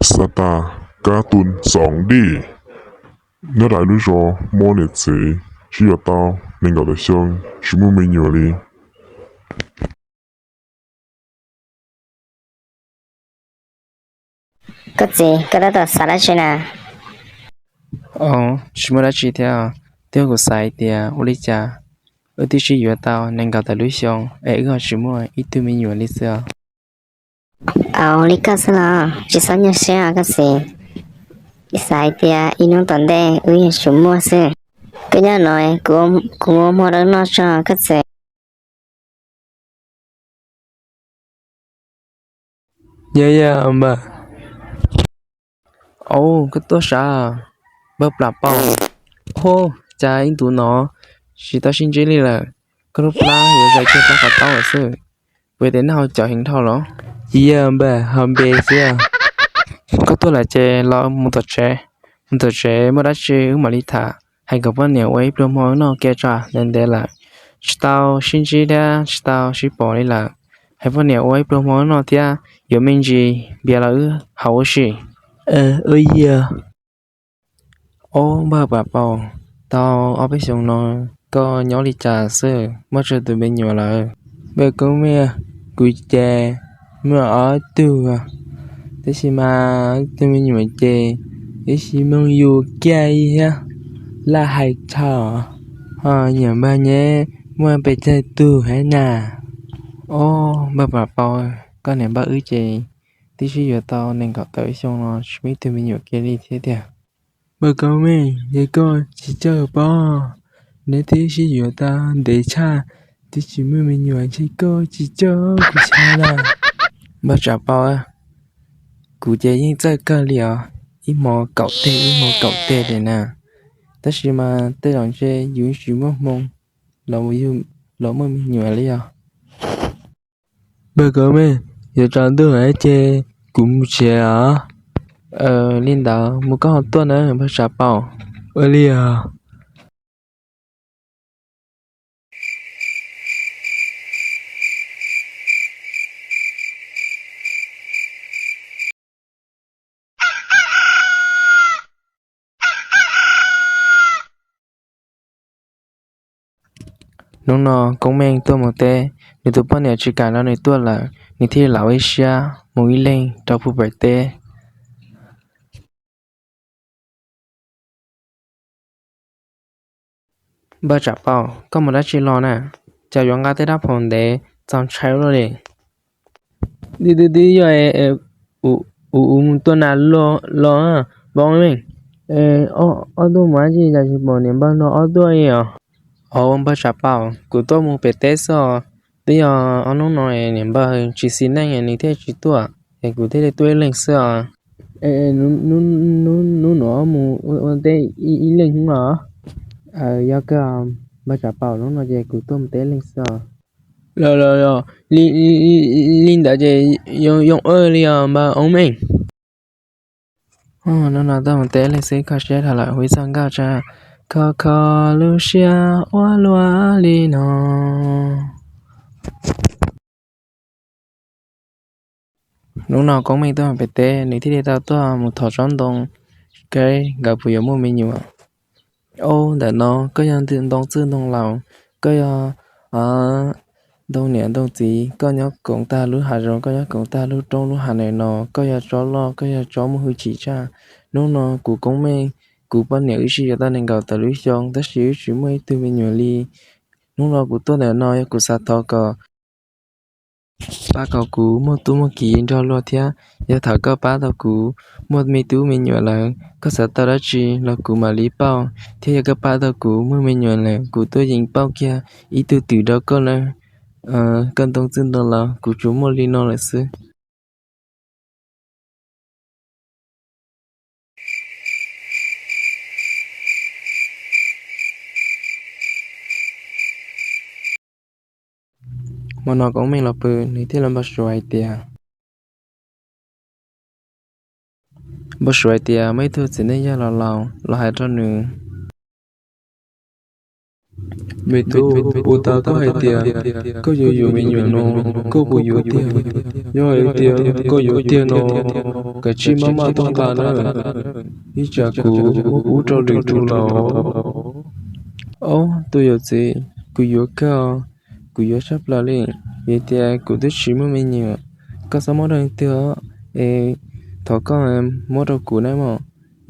Xav tas kab tus xoom dij, nyob rau lub zos muaj niam txiv sib yuav tau nees nkaum tawm xyoo tsis muaj me nyuam li. Koj txiv, koj tab tom xav dab tsi na? Tsis muaj dab tsi thiab, twb yog kuv xav hais tias ua li cas wb twb sib yuav tau nees nkaum tawm lub xyoo es wb ho tsis muaj ib tug me nyuam li xwb os. Au, li koj xwb los tsis txhob nyuaj siab os koj txiv. Xav hais tias ib hnub tom ntej wb yuav tsum muaj xwb. Koj nyob no, kuv ua hmo rau noj tso koj txiv. Yog yog npawg. Au, koj tuaj sav, npawg Plam Paus. Au, cas ib ntus no tsis tau sib ntsib li lawm, koj lub plab yuav zoo kiag plab qhov taub lawm xwb. Puas yog tias nej ho cov heev dhau los? Tsis yog npawg, ho npe xwb. Koj tuaj lawm ces los mus tom tsev, mus tom tsev muaj dab tsi wb mam li tham, hais kom poj niam ua ib pluag hmo noj ke tso, ntev ntev lawm tsis tau sib ntsib thiab tsis tau sib pom li lawm. Hais poj niam ua ib pluag hmo noj thiab, yuav me ntsis npias los wb haus ua si. Ua yog. Ob, npawg Plam Paus, tau ob peb xyoos no koj nyob li cas xwb, muaj tsawg tus me nyuam lawm? Npawg Koob Meej, kuv ces muaj ob tug, tab sis mas tus me nyuam ces ib sim moog yus kiag thiab, laj hais tshaj. Ho niam npawg nyeb muaj pes tsawg tug hab na? Ob, npawg Plam Paus, koj niam npawg wb ces twb sib yuav tau nees nkaum tawm xyoo no tsis muaj ib tug me nyuam kiag li thiab tiag. Npawg Koob Meej, yog koj tsis txawj paub, neb twb sib yuav tau ntev tshaj twb tsis muaj me nyuam ntshe koj tsis txawj kuv tshaj lawm. Npawg Tsam Paus, kuv ces yeej txawj kawg li os, ib hmo kaum teg ib hmo kaum teg li na, tab sis mas tej zaum ntshe yus tsis muaj hmoo los muaj me nyuam li os. Npawg Koob Meej, yuav tsaus ntuj lawm ces kuv mus tsev os. Li ntawd mus koj ho tuaj na npawg Tsam Paus. Ua li os. Hnub no Koob Meej tuaj mus teb, nws tus poj niam tsis kam nrog nws tuaj lawm, nws thiaj li lam ua ib siab mus ib leeg rau puag pem teb. Npawg Tsam Paus, koj mus dab tsi los na? Cas yuav nqa tej rab phom ntev txaus ntshai luaj li? Twb twb yog uv uv mus tua nas los, npawg Meej. Ob tuaj mus dab tsi cas tsis pom niam npawg no ob tuaj li os? Au npawg Tsam Paus, kuv tuaj mus pem teb xwb os. Twb yog ob hnub no niam npawg tsis xis neej nws thiaj tsis tuaj, es kuv thiaj li tuaj ib leeg xwb os. Hnub no mus ua teb ib leeg los? Yog kawg npawg Tsam Paus, hnub no ces kuv tuaj mus teb ib leeg xwb os. Los los, li ntawd ces yoo ua li os npawg Meej. Hnub no tuaj mus teb ib leeg xwb kho siab dhau lawm, hu ib txoj nkauj tso. Kho kho lub siab ua luaj li no. Hnub no Koob Meej tuaj pem teb, nws thiaj li tau tuaj mus thov tsob ntoo, saib nkawd puas yuav muaj me nyuam. Ub, ntawm no koj yog ntoo txwj ntoo laus, koj yog ntoo niam ntoo txiv, koj nyob koom tag lub hav zoov, koj nyob koom tag lub roob lub hav ntawm no, koj yog tsob loj, koj yog tsob muaj hwj chim tshaj. Hnub no kuv Koob Meej, kuv poj niam wb sib yuav tau nees nkaum tawm lub xyoo tab sis wb tsis muaj ib tug me nyuam li. Hnub no kuv tuaj ntawm no yog kuv xav thov kom pab kom kuv muaj tub muaj kiv nrog luag thiab. Yog thaum koj pab tau kuv muaj me tub me nyuam lawm, koj xav tau dab tsi los kuv mam li pauj, thiab yog koj pab tau kuv muaj me nyuam lawm, kuv tuaj yeem pauj kiag ib tug twm rau koj nawb. Koj ntoo txwj ntoo laus, kuv tsuas muaj li no lawm xwb. Hmo no Koob Meej los pw, nws thiaj li npau suav hais tias, npau suav hais tias muaj ib tug txiv neej yog laus laus los hais rau nws. Me tub, puas tas koj hais tias koj yuav yuav me nyuam no, koj puas yuav tiag? Yog hais tias koj yuav tiag no, kav tsij maj maj tuaj nqa na, ib tsam kuv ub rau lwm tus lawm. Ob tug yawm txiv, kuv yuav kawg, kuv yuav tshaj plaws li. Vim tias kuv twb tsis muaj me nyuam, koj txhob muab rau leej twg, es thov koj muab rau kuv nawb mog.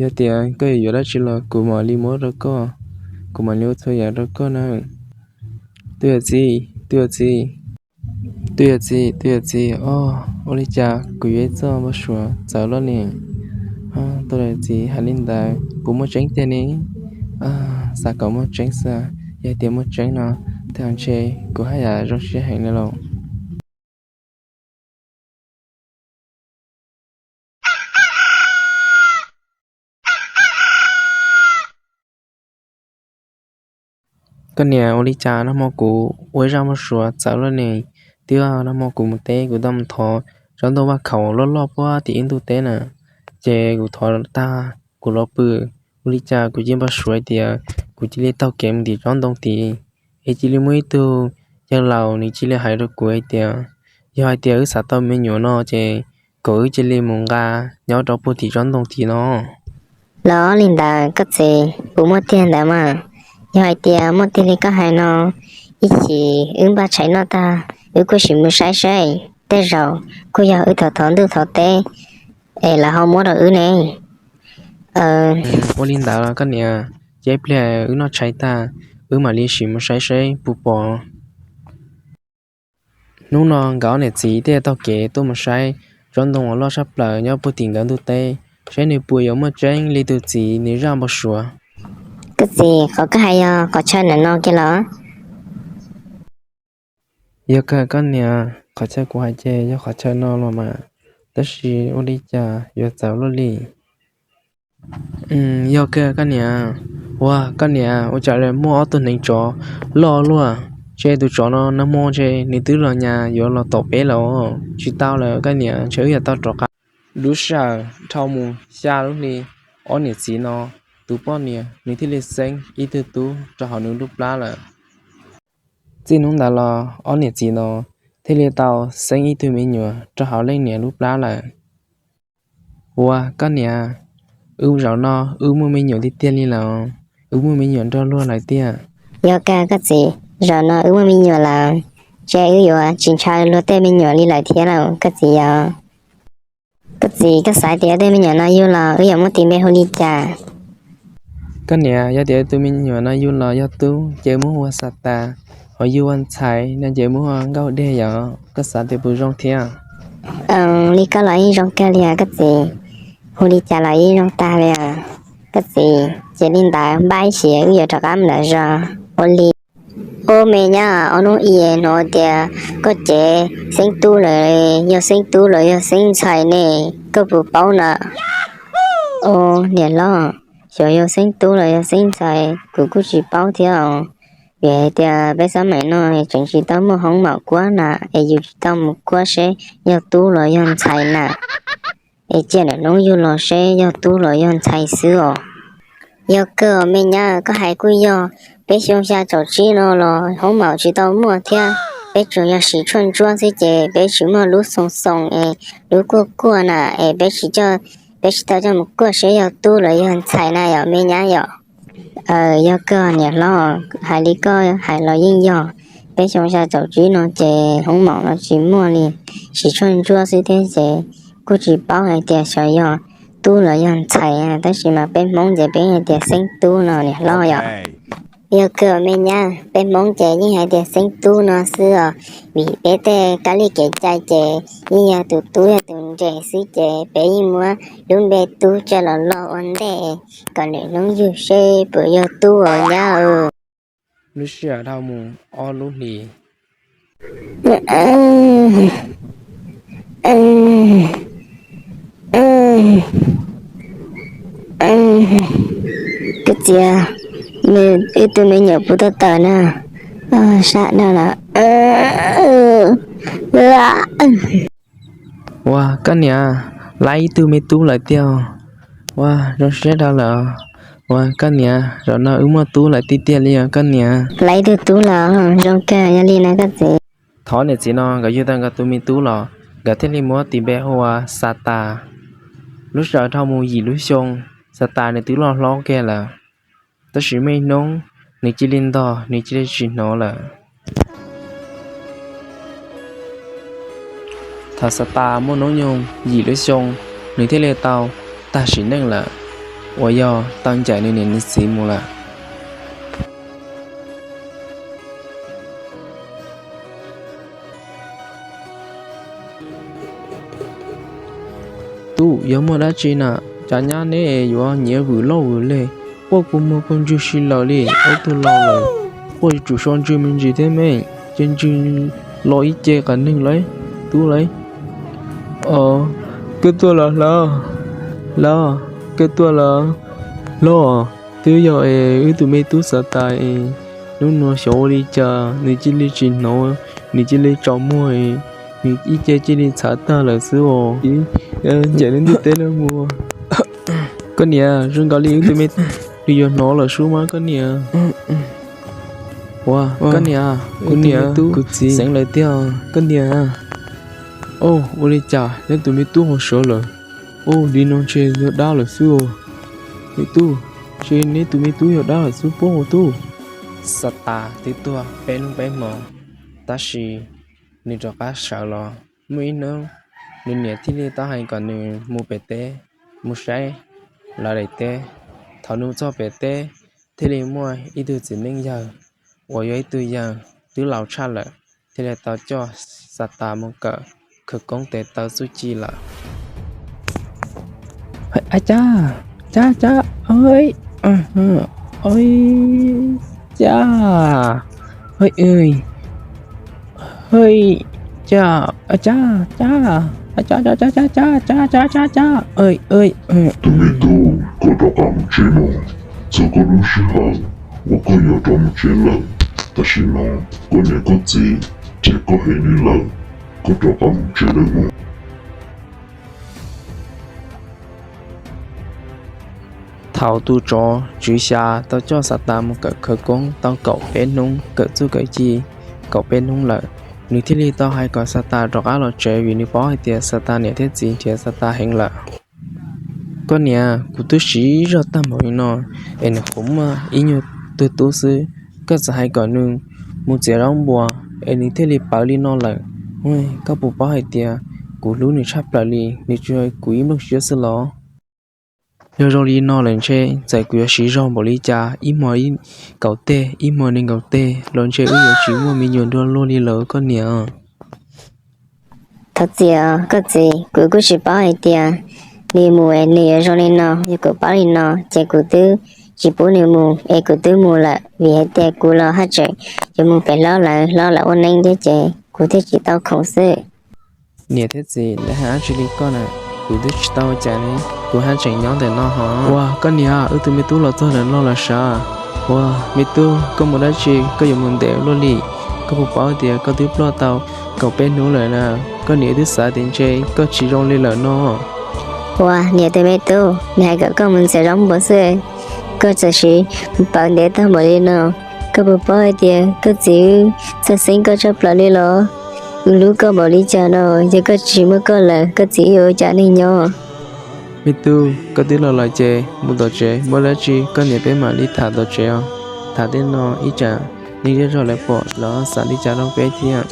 Yog tias koj yuav yuav dab tsi los kuv mam li muab rau koj, kuv mam li ua txhua yam rau koj na. Tus yawm txiv, tus yawm txiv, tus yawm txiv, tus yawm txiv, ua li cas kuv yuav ib txoj npau suav txawv luaj li. Tus yawm txiv hais li ntawd puas muaj tseeb tiag ne? Xav kom muaj tseeb xwb, yog tias muaj tseeb no, tej zaum ntshe kuv haj yam zoo siab heev li lauj. Koj niam, ua li cas nag hmo kuv ua ib zaj npau suav txawv luaj ne? Twb nag hmo kuv mus teb, kuv tau mus thov tsob ntoo vaj khaum loj loj puag tim ib ntu teb na, ces kuv thov tag kuv los pw, ua li cas kuv cia npau suav tias kuv cia li taug kev mus tim tsob ntoo tid, es cia li muaj ib tug yawg laus nws cia li hais rau kuv hais tias, yog hais tias wb xav tau me nyuam no ces kom wb cia li mus nqa nyob rau puag tim tsob ntoo tid no. Los li ntawd koj txiv, puas muaj tiag ntawd mas? Yog hais tias muaj tiag li koj hais no, ib chim wb npaj tshais noj tag wb kuj sim mus saib saib, tej zaum kuj yog wb thov thov ntuj thov teb es lawv ho muab rau wb ne. Ua li ntawd koj niam, ces ib pliag wb noj tshais tag, wb mam li sim mus saib saib puas pom. Hnub no nkawd ob niam txiv thiaj taug kev tuaj mus saib tsob ntoo uas loj tshaj plaws nyob puag tim nkawd ntu teb, saib nws puas yuav muaj tseeb li tus txiv nws zaj npau suav. Koj txiv, qhov koj hais yog qhov chaw ntawm no kiag los? Yog kawg koj niam, qhov chaw kuv hais ces yog qhov chaw no los mas, tab sis ua li cas yuav txawv luaj li. Yog kawg koj niam. Ua koj niam, ua cas muaj ob tug hneev tsov loj luaj, ntshe tus tsov no nag hmo ntshe nws twb los nyas yuav los tom peb lawm, tsis tau lawm koj niam, ntshe wb yuav tau rov qab. Lub sij hawm dhau mus xya lub hli, ob niam txiv no tus poj niam nws thiaj li xeeb ib tug tub rau hauv nws lub plab lawm. Txij hnub ntawd los ob niam txiv no thiaj li tau xeeb ib tug me nyuam rau hauv leej niam lub plab lawm. Ua koj niam, wb zaum no wb muaj me nyuam tiag tiag li lawm, wb muaj me nyuam nrog luag lawm tiag. Yog kawg koj txiv, zaum no wb muaj me nyuam lawm, ces wb yuav tsis ntshaw luag tej me nyuam li lawm thiab lauj koj txiv yom. Koj txiv, koj xav tias tej me nyuam no yug los wb yuav muab tis npe hu li cas? Koj niam, yog tias tus me nyuam no yug los yog tub ces muab hu ua Xatas, ho yug ua Ntxhais no ces muab hu ua Nkauj Dej yom, koj xav tias puas zoo thiab? Li koj los yeej zoo kawg li os koj txiv, hu li cas los yeej zoo tag li os. Koj txiv, ces li ntawd npaj ib sim wb yuav rov qab mus lawm zos. Ua li, ub me nyab, ob hnub i hnov tias koj cev xeeb tub lawm, yog xeeb tub los yog xeeb ntxhais ne, koj puas paub na? Ub niam hlob, xyov yog xeeb tub los yog xeeb ntxhais kuv kuj tsis paub thiab os. Vim hais tias peb xab maim no tseem tsis tau muaj hoob maum kuab na, es yus tsis tau mus kuab seb yog tub los yog ntxhais na. Es cia niam hlob yug los seb yog tub los yog ntxhais xwb os. Yog kawg me nyab, koj hais kuj yog. Peb xyoo xya caum tsib no los hoob maum tsis tau muaj thiab, peb tsuas yog siv tshuaj ntsuab xwb ces peb tsis muaj lub xoo xoo es lub kuaj kuaj na, es peb tsis, peb tsis tau coj mus kuaj seb yog tub los yog ntxhais na yom me nyab yom. Yog kawg niam hlob, hais li koj hais los yeej yog. Peb xyoo xya caum tsib no ces hoob maum los tsis muaj li, siv tshuaj ntsuab xwb thiab ces kuj tsis paub hais tias xyov yog tub los yog ntxhais, tab sis mas peb Hmoob ces peb hais tias xeeb tub no niam hlob yom. Yog kawg me nyab, peb Hmoob ces yeej hais tias xeeb tub no xwb os, vim peb tej kab li kev cai ces yeej yog tus tub yog tus nres xwb ces peb yeej muab lub npe tub coj los lo ua ntej kom niam hlob yug seb puas yog tub os nyab. Lub sij hawm dhau mus ob lub hlis. Koj txiv, wb tug me nyuam puas tau tawm na? Sab dhau lawm. Ua koj niam, lab ib tug me tub lawm tiag. Ua zoo siab dhau lawm. Ua koj niam, zaum no wb muaj tub lawm tiag tiag li os koj niam. Lawv ib tug tub los zoo kawg yog li na koj txiv. Thov niam txiv no nkawd yug tau nkawd tus me tub los nkawd thiaj li muab tis npe hu ua Xatas. Lub sij hawm dhau mus yim lub xyoo, Xatas nws twb loj hlob kiag lawm, tab sis muaj ib hnub nws cia li ntog, nws cia li tsis hnov lawm. Thaum Xatas muaj hnub nyoog yim lub xyoo, nws thiaj li tau tag sim neej lawm, uas yog tau ncaim nws niam nws txiv mus lawm. Tub, yog muaj dab tsi na, cas nyab neb yuav nyiav vwm loj vwm leg, quaj kua muag kua ntswg si lawm li, ob tug laus lawm, quaj yuav tsum so ntswg me ntsis thiab me, ces ntswg los ib ce qas neeg lauj, tub lauj. Koj tuaj los hlob? Hlob, koj tuaj los? Hlob, twb yog es wb tus me tub Xatas es hnub no xyov ua li cas nws cia li tsis hnov, nws cia li tsaus muag, nws ib ce cia li txhav tag lawm xwb os. Ncaim neb ntiaj teb no mus. Koj niam, zoo nkaus li wb tus me, nws yuav hnov lawm sub mas koj niam. Ua, koj niam, kuv niam, kuv txiv, xeev lawm tiag koj niam. Ua li cas neb tus me tub ho sawv lawm? Ua li no ntshe yog dab lawm xwb os. Me tub, ntshe neb tus me tub yog dab lawm xwb pob tub. Xatas twb tuag peb hnub peb hmo, tab sis nws rov qab sawv los. Muaj ib hnub, nws niam thiaj li tau hais kom nws mus pem teb, mus saib lawv daim teb. Thaum nws txog pem teb, thiaj li muaj ib tug txiv neej yawg uas yog ib tug yawg twb laus tshaj lawm, thiaj li tau coj Xatas mus kawm khawv koob tes taw txuj ci lawm. Ab, cab, cab, cab, cab, cab, cab, cab, cab, cab, cab, cab, cab, cab, cab, cab, cab. Tus me tub, koj rov qab mus tsev mus. Txog koj lub sij hawm uas koj yuav rov mus tsev lawm, tam sim no koj niam koj txiv ces koj heev li lawm, koj rov qab mus tsev lawm mus. Thaum tus tsov tswv xya tau coj Xatas mus kawm khawv koob tau kaum peb hnub, kawm txuj kawm ci kaum peb hnub lawm, nws thiaj li tau hais kom Xatas rov qab los tsev vim nws paub hais tias Xatas niam thiab txiv nrhiav Xatas heev lawm. Koj niam, kuv twb siv zog tag npaum li no es nws qhuav muaj ib nyuag tug tub xwb, koj txawm hais kom nws mus txiav zaub npua es nws thiaj li pawv li no lawm. Koj puas paub hais tias kuv hlub nws tshaj plaws li, nws tsuas yog kuv ib nplooj siab xwb los? Yog zoo li no lawm ntshe txawm kuv yuav siv zog npaum li cas, ib hmo kaum teg, ib hmo nees nkaum teg los ntshe wb yuav tsis muaj me nyuam dua luaj li lawm koj niam. Thov txim os koj txiv, kuv kuj tsis paub hais tias nws mus es nws yuav zoo li no. Yog kuv paub li no ces kuv twb tsis pub nws mus es kuv twb mus lawm, vim hais tias kuv los haj tseem yuav mus pem hlob lawv, hlob lawv ua neeb thiab ces kuv thiaj tsis tau khoom xwb. Niam thiab txiv, lawv hais dab tsi li koj na? Kuv twb tsis tau ua cas li, kuv haj tseem nyob ntawm no hos. Ua koj niam, wb tus me tub los txog ntawm no lawm sav. Ua me tub, koj mus dab tsi koj yuav mus ntev luaj li? Koj puas paub tias koj twb ploj tau kaum peb hnub lawm na? Koj niam twb xav tias ntshe koj tsis zoo li lawm no. Ua niam tus me tub, nws hais kom koj mus ntxias zaub npua xwb, koj txawm siv pawv ntev tag npaum li no. Koj puas paub hais tias koj txiv wb txhawj xeeb koj tshaj plaws li los? Wb hlub koj npaum li cas no, yog koj tsis muaj koj lawm koj txiv wb yuav ua cas neej nyob? Me tub, koj twb los lawm ces mus tom tsev, muaj dab tsi koj niam peb mam li tham tom tsev os. Tham tej no ib tsam neeg zej zog lawv pom lawv xav li cas rau peb thiab.